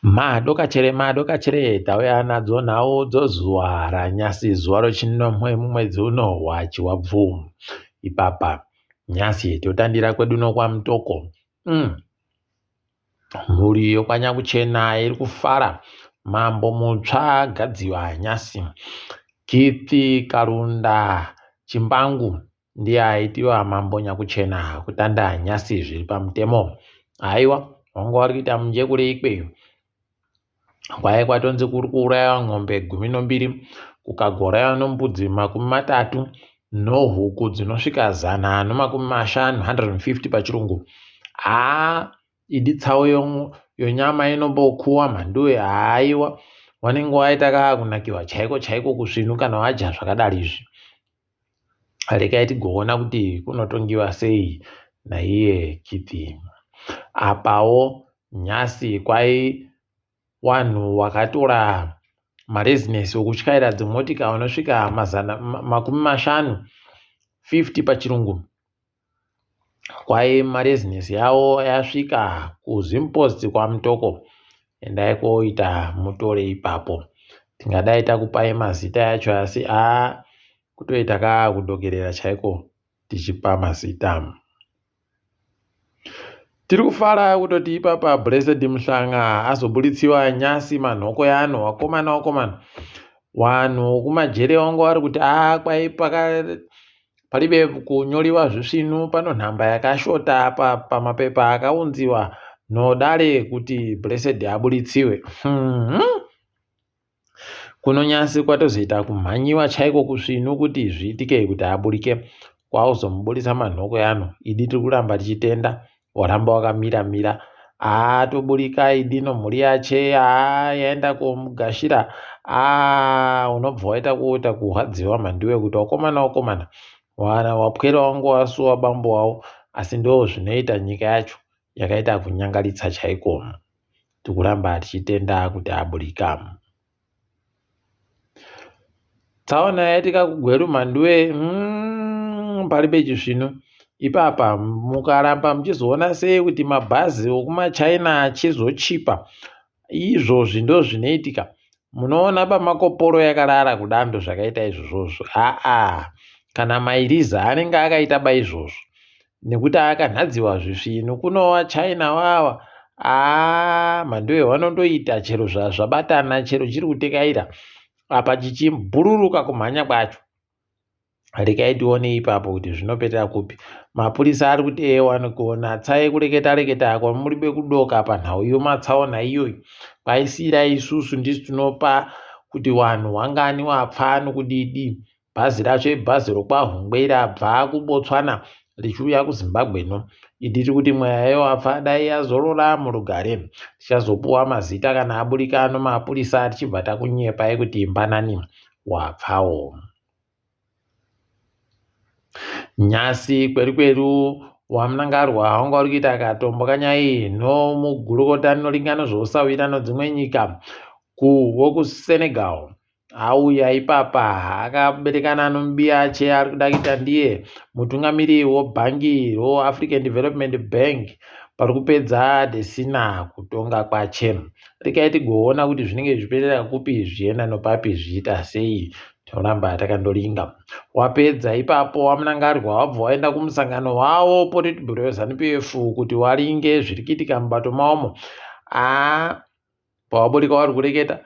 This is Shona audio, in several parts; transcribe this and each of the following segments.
Madokachere madokachere tauya nadzo nhau dzozuva ranyasi zuva rechinomwe mumwedzi uno waChivabvu. Ipapa nyasi totandira kwedu nokwaMutoko. Mhuri yokwaNyakuchena iri kufara. Mambo mutsva agadziwa nyasi. Keith Karunda Chimbangu ndiye aitiwa mambo Nyakuchena kutanda nyasi zviri pamutemo. Haiwa wanga wari kuita munje kure ikweyo. Kwaive kwatonzi kuri kuurayiwa mombe 12 kukagourayiwa nombudzi 30 nohuku dzinosvika 150 150 pachirungu. Haa idi tsawo yonyama inombokuwa mhanduwe haiwa wanenge waita kakunakiwa chaiko chaiko kusvinu kana wadya zvakadari izvi. Regai tigoona kuti kunotongiwa sei naiye Keith. Apawo nhasi kwai wanhu wakatora marezinesi okutyaira dzimotika vanosvika mazana 50 50 pachirungu. Kwai marezinesi yavo yasvika kuZimpost kwaMutoko. Endai koita mutore ipapo. Tingadai takupai mazita yacho asi haa kutoita kakudokerera chaiko tichipa mazita. Tiri kufara kutoti ipapa Blessed Mhlanga azoburitsiwa nyasi manhoko yano wakomana wakomana. Wanhu kumajere wangu vari kuti aa kwai paka paribe kunyoriwa zvisvinu pano nhamba yakashota apa pamapepa akaunziwa nodare kuti Blessed aburitsiwe. Kunonyasi kwatozoita kumhanyiwa chaiko kusvinu kuti zviitike kuti aburike kwauzomuburitsa manhoko ano idi tiri kuramba tichitenda waramba wakamira mira atoburika idi nomhuri yache haa yaenda komugashira aa unobva waita kuita kurwadziwa mhanduwe kuti wakomana wakomana wana wapwere wangu wasuwa bambo wavo asi ndo zvinoita nyika yacho yakaita kunyangaritsa chaiko tikuramba tichitenda kuti aburika. Tsaona yaitika kuGweru Mhanduwe paribe chisvinu ipapa mukaramba muchizoona sei kuti mabhazi okumaChina achizochipa izvozvi ndozvinoitika munoona pamakoporo yakarara kudando zvakaita izvozvozvo aa kana mairiza anenge akaita baizvozvo nekuti akanhadziwa zvisvinu kunova China wawa aa mhanduwe vanondoita chero zvabatana chero chiri kutekaira apa chichibhururuka kumhanya kwacho regai tione ipapo kuti zvinopetera kupi mapurisa ari kuti ewa kunatsai kureketa reketa kwamuri bekudoka panhau yomatsaona iyoyi kwaisiirai isusu ndisu tinopa kuti wanhu wangani wapfa nokudidi Bhazi racho ibhazi rokwaHungwe rabva kuBotswana richiuya kuZimbabwe no. Idi tiri kuti mweya yewafa dai yazorora murugare. Tichazopuwa mazita kana aburika ano mapurisa tichibva takunyepai kuti mbanani wapfawo. Nyasi kwerukweru waMnangarwa wanga uri kuita katombo kanyai nomugurukota rinoringana zvousahwira nodzimwe nyika kuwokuSenegal Auya ipapa akaberekana nomubiyache ari kuda kuita ndiye mutungamiri wobhangi roAfrican Development Bank pari kupedza Desina kutonga kwache. Regai tigoona kuti zvinenge zvichiperera kupi zvichienda nopapi zvichiita sei. Tinoramba takandoringa. Wapedza ipapo waMnangarwa wabva waenda kumusangano wavo Politburo yeZanu-PF kuti waringe zviri kuitika mubato mawomo. Haa pawaburika wari kureketa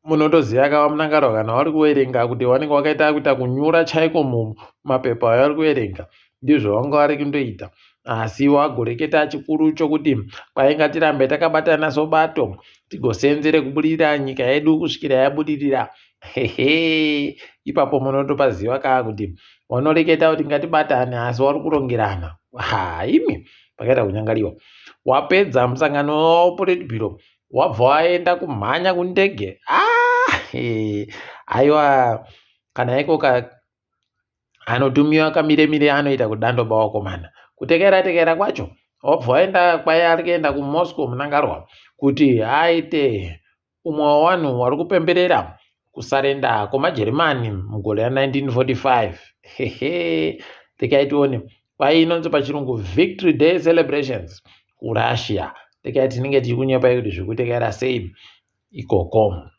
munotoziva ka vamunangarwa kana vari kuverenga kuti vanenge vakaita kuita kunyura chaiko mumapepa avari kuverenga ndizvo vanga vari kundoita asi wagoreketa chikuru chokuti kwainga tirambe takabatana sobato tigosenzere kubudirira nyika yedu kusvikira yabudirira hehe ipapo munotopaziva kaa kuti wanoreketa kuti ngatibatane asi wari kurongerana ha imi pakaita kunyangariwa wapedza musangano wepolitburo wabva waenda kumhanya kundege ah, aiwa kana iko ka anotumiwa kamiremire anoita kudandoba wakomana kutekera tekera kwacho wabva waenda kwai ari kuenda kumoscow munangarwa kuti aite umwe wevanhu wari kupemberera kusarenda kwemajeremani mugore ra1945 hehe rekai tione kwai inonzi pachirungu victory day celebrations kurussia. Rekai tinenge tichikunyepai kuti zviri kutekaira sei ikoko.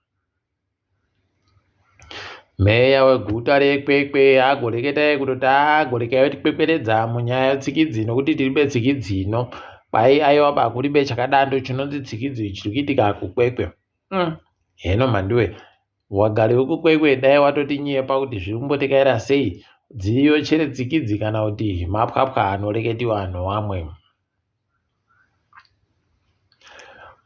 Meya weguta reKwekwe agoreketai kutoti agorekai kutikwekweredza munyaya yetsikidzi nokuti tiri betsikidzi ino. Kwai aiwa ba kuri bechakadando chinonzi tsikidzi chiri kuitika kuKwekwe. Heno mhanduwe wagari wekuKwekwe dai watotinyepa kuti zviri kumbotekaira sei dziriyo chere tsikidzi kana kuti mapwapwa anoreketiwa nowamwe.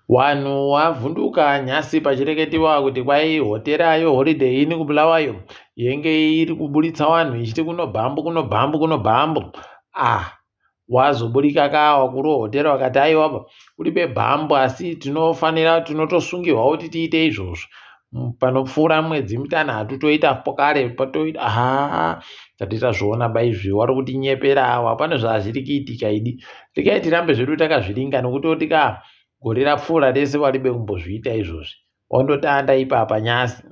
Wanhu wavhunduka nhasi pachireketiwa kuti kwai hotera yeHoliday Inn kuBulawayo yenge iri kuburitsa wanhu ichiti kuno bhambu kuno bhambu kuno bhambu. Ah, wazoburika ka wakuru hotera wakati aiwa kuribe bhambu asi tinofanira tinotosungirwa kuti tiite izvozvo. Panopfuura mwedzi mitanhatu toita kare patoita haa tati tazviona ba izvi wari kutinyepera awa pane zvazviri kuitika idi regai tirambe zvedu takazviringa nokuti oti ka gore rapfuura rese waribe kumbozviita izvozvi wandotanda ipapa nyasi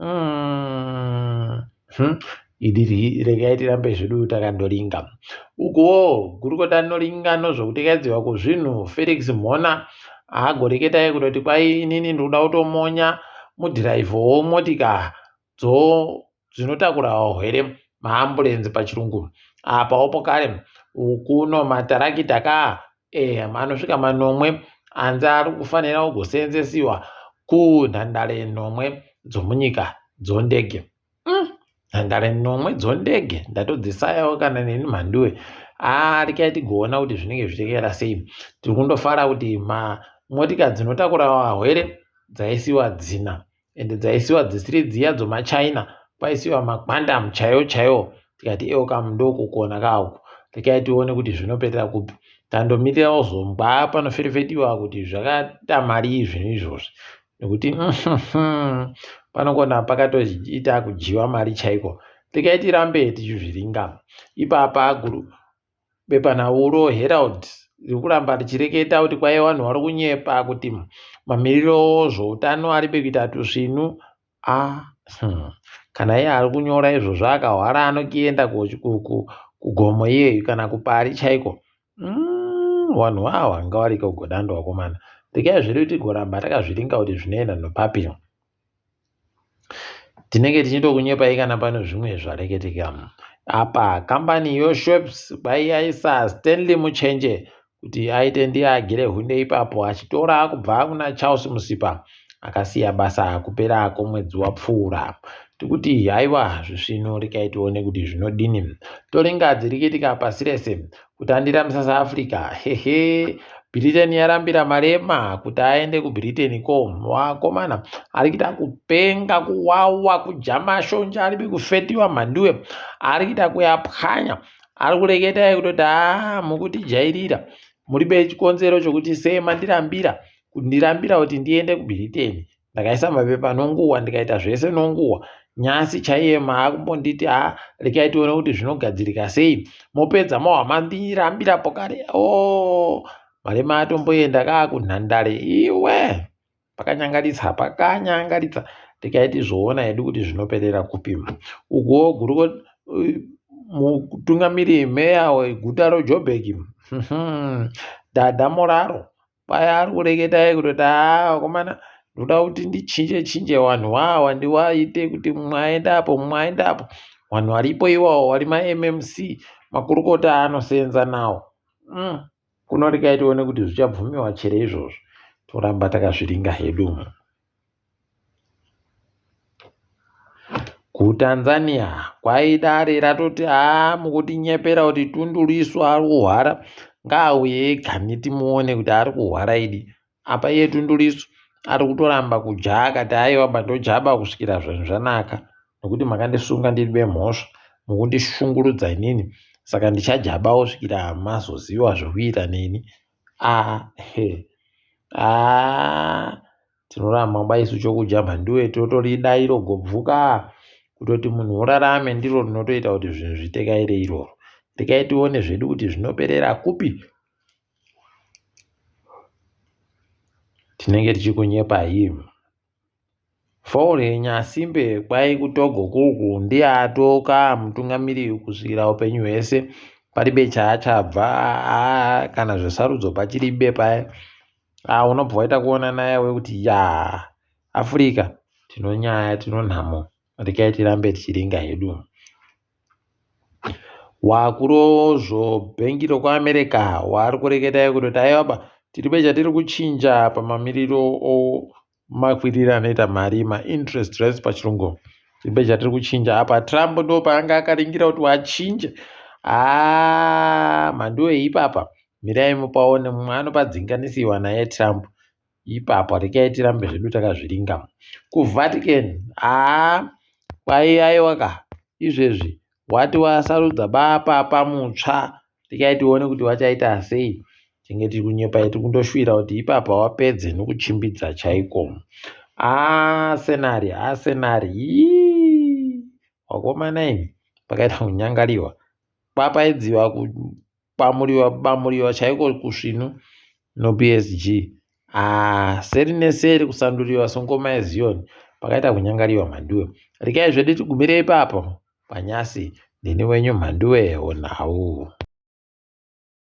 Idi regai tirambe zvedu takandoringa. Ukuwo gurukota rinoringa nozvokutekaidzirwa kwezvinhu Felix Mhona agoreketai kutoti kwai inini ndikuda kutomonya mudhiraivho womotika dzinotakura vahwere maambulenzi pachirungu apawo pokare kuno matarakita ka eh, anosvika manomwe anzi ari kufanira kugoseenzesiwa kunhandare nomwe dzomunyika dzondege Nhandare nomwe dzondege ndatodzisayawo kana neni mhanduwe. Haa regai tigoona kuti zvinenge zvichikaita sei. Tiri kundofara kuti motika dzinotakura vahwere dzaisiwa dzina ende dzaisiwa dzisiri dziya dzomachina kwaisiwa maquantum chaiwo chaiwo tikati ewo kamu ndokukona kauku regai tione kuti zvinopetera kupi tandomirira kuzongwa panoferefetiwa kuti zvakaita marii zvinhu izvozvi nekuti panogona pakatoita kudyiwa mari chaiko regai tirambe tichizviringa ipapa guru bepanhau roHerald riri kuramba richireketa kuti kwaiva vanhu vari kunyepa kuti mamiriro zvoutano ari pekuita tusvinu a Kana iye ari kunyora izvozvo akahwara anokienda kugomo iyeyu kana kupari chaiko Vanhu ava ngavarege kugodando vakomana. Regai zvedu tigoramba takazviringa kuti zvinoenda nopapi. Tinenge tichitokunyepai kana pane zvimwe zvareketeka. Apa kambani yoShops kwaiyaisa Stanley Muchenje kuti aite ndiye agere hunde ipapo achitora kubva kuna Charles Musipa akasiya basa kupera kwomwedzi wapfuura. Tikuti haiwa zvisvinu regai tione kuti zvinodini. Toringa dziri kuitika pasi rese kutandira musasa Africa hehe Britain yarambira Malema kuti aende kuBritain ko wakomana ari kuita kupenga kuwawa kujama shonja ari kufetiwa mhanduwe ari kuita kuyapwanya ari kureketa kutoti haa mukutijairira muri bechikonzero chokuti sei mandirambira kundirambira kuti ndiende kuBritain ndakaisa mapepa nonguwa ndikaita zvese nonguwa nyasi chaiye maakumbonditi ha rekai tione kuti zvinogadzirika sei mopedza mowa mandirambira pokare o oh, marema atomboenda kaa kunhandare iwe pakanyangaritsa pakanyangaritsa rekai tizoona hedu kuti zvinoperera kupi ukuwo guruko mutungamiri meya weguta rojobheki dada moraro Paya ari kureketa iye kutoti haa vakomana ndoda kuti ndichinje chinje vanhu wawa ndiwaite kuti mumwe aende apo mumwe aende apo. Vanhu varipo iwawo vari maMMC makurukota aanosenza nawo. Kuno regai tione kuti zvichabvumiwa chere izvozvo. Toramba takazviringa hedu. KuTanzania kwai dare ratoti haa mukutinyepera kuti Tundu Lissu ari kuhwara ngaauye ega timuone kuti ari kuhwara idi. Apa iye Tundu Lissu ari kutoramba kudya akati aiwa bandojaba kusvikira zvinhu zvanaka nekuti makandisunga ndiri bemhosva mukundishungurudza inini saka ndichajabawo kusvikira mazoziva zvekuita neni. Ah, he. Ah, Tinoramba isu chokudya mhanduwe totorida iro gobvuka kutoti munhu urarame ndiro rinotoita kuti zvinhu zvitekaire iroro. Regai tione zvedu kuti zvinoperera kupi. Tinenge tichikunyepai. Faure Nyasimbe kwai kuTogo kuku ndiye atoka mutungamiri kusvikira upenyu hwese paribe chaachabva kana zvesarudzo pachiribe paya. Ah, unobva waita kuona naye wekuti ya Africa tinonyaya tinonhamo rekai tirambe tichiringa hedu. Wakurozvo bhengi rokuAmerica waari kureketa kutoti aiwaba tiribe chatiri kuchinja pamamiriro omakwiriro anoita mari mainterest rates pachirungu tiribe chatiri kuchinja apa Trump ndo paanga akaringira kuti wachinja haa mhanduwe ipapa mirai mupaone mumwe anopadzinganisiwa naye Trump ipapo rekai tirambe zvedu takazviringa kuVatican haa kwai aiwa ka izvezvi wati wasarudza bapapa mutsva rekai tione kuti wachaita sei tinge tiri kunyepa tiri kundoshuwira kuti ipapa wapedze nokuchimbidza chaiko Arsenal Arsenal ii wakomana imi pakaita kunyangariwa kwapaidziwa kubamuriwa bamuriwa chaiko kusvinu noPSG ah seri neseri kusanduriwa songoma yeZion pakaita kunyangariwa mhanduwe rekai zvedu tigumire ipapo panyasi ndini wenyu mhanduwe onhau.